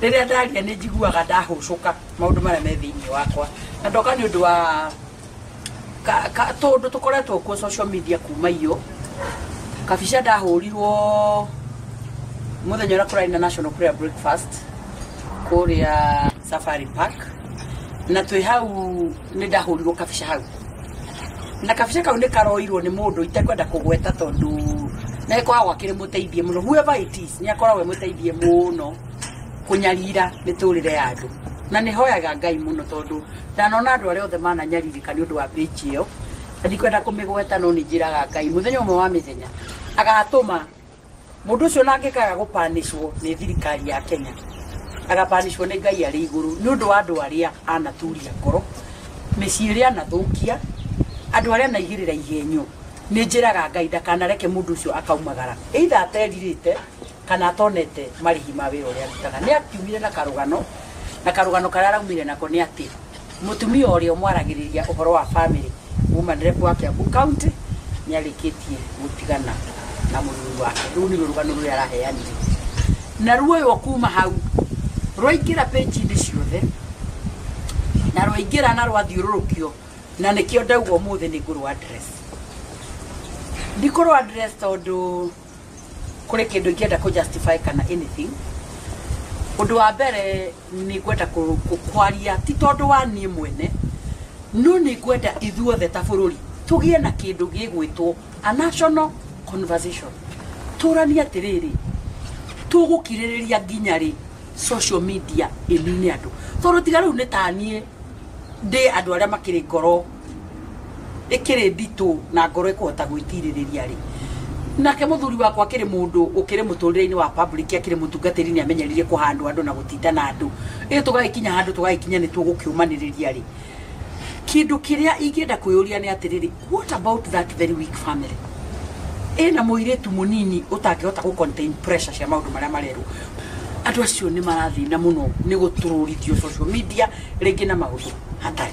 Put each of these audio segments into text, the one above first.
Rĩrĩa ndaria nĩ njiguaga ndahũcũka maũndũ marĩa me thĩinĩ wakwa, na ndoka nĩ ũndũ wa tũndũ tũkoretwo kuo social media kuma iyo kabica ndahũrirwo mũthenya ũrĩa kũrarĩ na national prayer breakfast kũrĩa Safari Park, na twĩ hau nĩ ndahũrirwo kabica hau, na kabica kau nĩ karoirwo nĩ mũndũ itekwenda kũgweta tondũ nĩ akoragwo akĩrĩ mũteithie mũno. Whoever it is, nĩ akoragwo e mũteithie mũno kũnyarira mĩtũrĩre ya andũ, na nĩ hoyaga Ngai mũno tondũ ndanona andũ arĩa othe mananyarirĩka nĩ ũndũ wa page ĩyo, na ndikwenda kũmĩgweta, no nĩ njĩraga Ngai mũthenya ũmwe wa mĩthenya agatũma mũndũ ũcio nangĩkaga gũpanĩcwo nĩ thirikari ya Kenya, agapanĩcwo nĩ Ngai arĩ igũrũ nĩ ũndũ wa andũ arĩa anaturia ngoro, mĩciĩ ĩrĩa anathũkia, andũ arĩa anaigĩrĩra igenyo. Nĩ njĩraga Ngai ndakanareke mũndũ ũcio akaumagara either aterirĩte kana atonete marĩhi ma wĩra ũrĩa arutaga. Nĩ akiumire na karũgano, na karũgano karĩa araumire nako nĩ atĩ mũtumia ũrĩa ũmwaragĩrĩria ũhoro wa family, woman rep wa Kiambu County, nĩ arĩkĩtie gũtigana na mũthuri wake. Rũu nĩruo rũgano rũrĩa araheanire, na ruoywo kuma hau rwaingĩra page-inĩ ciothe na rwaingĩra na rwathiũrũrũkio, na nĩkĩo ndauga ũmũthĩ nĩ ngũrũ address. Ndikũrũ address tondũ kũrĩ kĩndũ ingĩenda kũ justify kana anything. Ũndũ wa mbere nĩ ngwenda kwaria ti tondũ wa niĩ mwene, no nĩ ngwenda ithuothe ta bũrũri tũgĩe na kĩndũ gĩgwĩtwo a national conversation. Tũranie atĩrĩrĩ, tũgũkirĩrĩria nginya rĩ social media ĩnine andũ? Tondũ tiga rĩu nĩ taniĩ ndĩ andũ arĩa makĩrĩ ngoro ĩkĩrĩ nditũ na ngoro ĩkũhota gwĩtirĩrĩria rĩ, nake mũthuri wakwa akĩrĩ mũndũ ũkĩrĩ mũtũrĩre-inĩ wa public, akĩrĩ mũtungatĩri, nĩ amenyerire kũhandwo andũ na gũtinda na andũ. Ĩ tũgagĩkinya handũ tũgagĩkinya nĩ tũgũkĩũmanĩrĩria rĩ, kĩndũ kĩrĩa ingĩenda kwĩyũria nĩ atĩrĩrĩ, what about that very weak family ĩna mũirĩtu mũnini ũtangĩhota gũ contain pressure cia maũndũ marĩa marerwo? Andũ acio nĩ marathĩna mũno nĩ gũtũrũrithio social media rĩngĩ na maũndũ hatarĩ.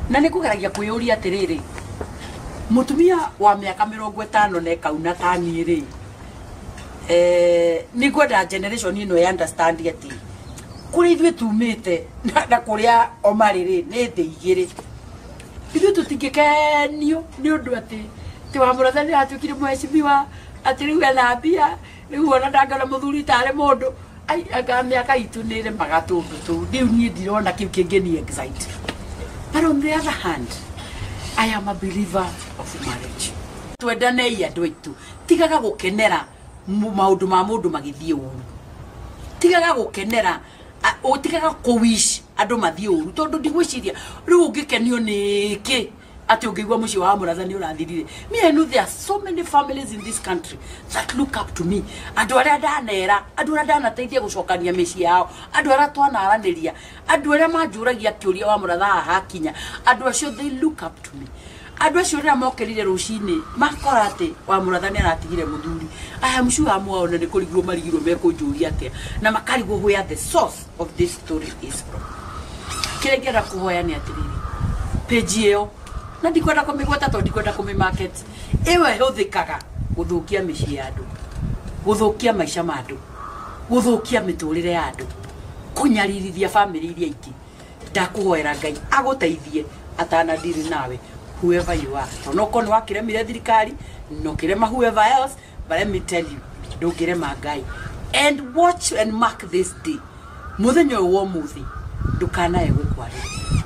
Na nĩ kũgeragia kwĩyũria atĩrĩrĩ, mũtumia wa mĩaka 50 na ĩkauna ta niĩ rĩ, nĩ ngwenda generation ĩno ya understand atĩ kũrĩa ithuĩ tumĩte na kũrĩa o marĩ rĩ, nĩ thĩ igĩrĩ. Ithuĩ tũtingĩkenio nĩ ũndũ atĩ ti wa mũratha nĩ atuĩkire mheshimiwa, atĩ rĩu ena mbia, rĩu ona ndangĩona mũthuri tarĩ mũndũ. Ai, anga mĩaka itũ nĩ ĩremaga tũndũ tũu. Rĩu niĩ ndirona kĩu kĩngĩni excite. But on the other hand, I am a believer of marriage. Twendanei andũ aitũ, tigaga gũkenera maũndũ ma mũndũ magĩthiĩ ũru, tigaga gũkenera tigaga kũ-wish andũ mathiĩ ũru, tondũ ndigwĩciria rĩu ũngĩkenio nĩ kĩ atĩ ũngĩigua mũciĩ wa mũratha nĩ ũrathirire. Me, I know there are so many families in this country that look up to me, andũ arĩa ndanera, andũ arĩa ndanateithia gũcokania mĩciĩ yao, andũ arĩa twanaranĩria, andũ arĩa manjũragia kĩũria wa mũratha haha hakinya. Andũ acio, they look up to me. Andũ acio rĩrĩa mokĩrire rũcinĩ makora atĩ wa mũratha nĩ aratigire mũthuri, I am sure amwe ao na nĩ kũrigirwo marigirwo mekũnjũria atĩa, na makarigwo where the source of this story is from. Kĩrĩa ingĩenda kũhoya nĩ atĩrĩrĩ, page ĩyo, na ndikwenda kũmĩgweta tondũ ndikwenda kũmĩmarket, ĩyo ĩhũthĩkaga gũthũkia mĩciĩ ya andũ, gũthũkia maica ma andũ, gũthũkia mĩtũrĩre ya andũ, kũnyaririthia bamĩrĩ iria ingĩ, ndakũhoera Ngai agũteithie atanadiri nawe, whoever you are, tondũ no korwo nĩ wakĩremire thirikari na ũkĩrema whoever else, but let me tell you, ndũngĩrema Ngai. And watch and mark this day, mũthenya ũyũ wa ũmũthĩ ndũkanae gũkwarĩria.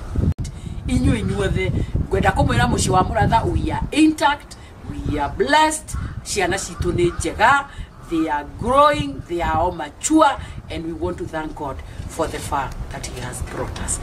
Inyuĩ inyuothe ngwenda kũmwĩra mũciĩ wa mũratha, we are intact, we are blessed. Ciana citũ nĩ njega, they are growing, they are all mature, and we want to thank God for the far that he has brought us.